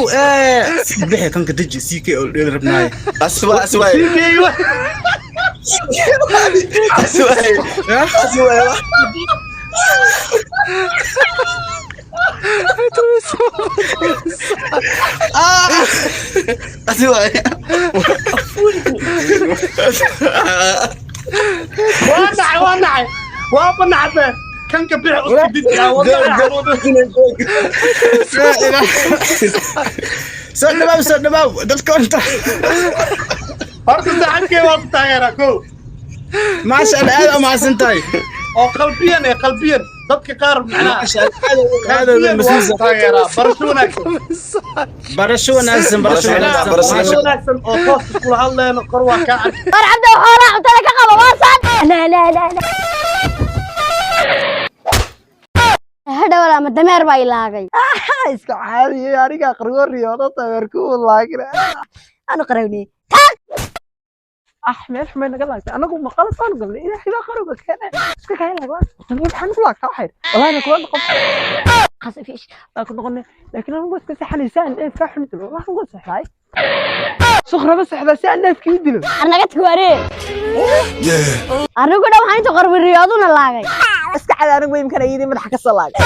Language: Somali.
Iska bixi kanka deji CK oo dheeli rabnaaye. Aswa aswa. CK. Aswa. Aswa. Aswa. Waa nacay, waa nacay, waaba nacbe kanka bixi uska didi. Soo dhawaaw, soo dhawaaw dadka inta. Horta saaxiibkay waa ku taageeraa kow. Maasha Allah, aad u mahadsan tahay. Oo qalbiyan ee qalbiyan dadka qaar macnaha Maasha Allah, aad u qalbiyan waa ku mahadsan. taageeraa. Barasho wanaagsan. Barasho wanaagsan, barasho wanaagsan. Barasho barasho wanaagsan oo toos iskula hadleyno kor waa kaa arki. War Cabdow, xoolaha cuntada ka qaba waasan. La la la la. Hadhow ama dameer baa ilaagay. Iska caadiye, aniga qargo riyoodo dameerku laagina. Anu qarawni. Ah, meel xumay naga laagtay. Anagu ma qalad baan galnay? Ilaahay baa qarowga keenay, iska kahay laag maxaan ku laagtaa? Waxay wallahi na kula noqon Qasfish. Baa ku noqonay, laakiin anigu iska saxanaysaan neefkaa xun dilo. Waxaan uga saxday suqraba saxdaa si aan neefkii u dilo. Arnaga tagwaare. Anigu dhow waxaan inta qarwi riyooduna laagay. Iska cad, anigu imkan ayadii madaxa ka soo laagay.